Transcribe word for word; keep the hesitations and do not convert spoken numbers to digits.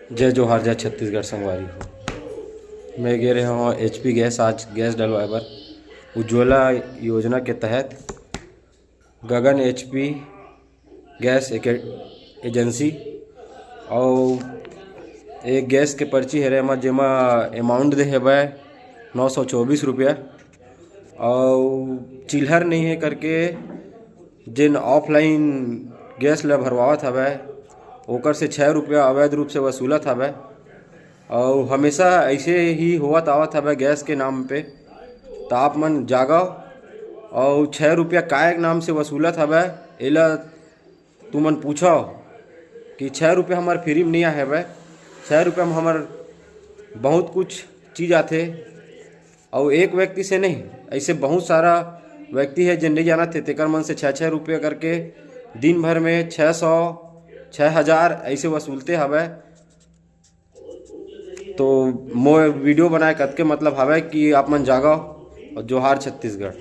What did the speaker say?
जय जोहार, जय छत्तीसगढ़ संगवारी हो। मैं गे रहे हूँ एचपी गैस, आज गैस डलवाए बर उज्ज्वला योजना के तहत गगन एचपी गैस एके-, एजेंसी। और एक गैस के पर्ची हरे, एमा जेमा अमाउंट दे हवय नौ सौ चौबीस रुपया, और चिल्हर नहीं है करके जेन ऑफलाइन गैस ल भरवावत हवय, ओकर से छः रुपया अवैध रूप से वसूलत हवय। और हमेशा ऐसे ही होवत आवत हवय गैस के नाम पे। तो आप मन जागव और छः रुपया काय नाम से वसूलत हवय, एला तुमन पूछव कि छः रुपया हमर फ्री में नहीं आए हवय। छः रुपया में हमर बहुत कुछ चीज आथे। और एक व्यक्ति से नहीं, ऐसे बहुत सारा व्यक्ति है जेन नहीं जानत हे, तेकर मन से छः छः रुपया करके दिन भर में छः सौ, छः हजार ऐसे वसूलते हवय। तो मोर वीडियो बनाए कतके मतलब हवय कि आप मन जागव। और जोहार छत्तीसगढ़।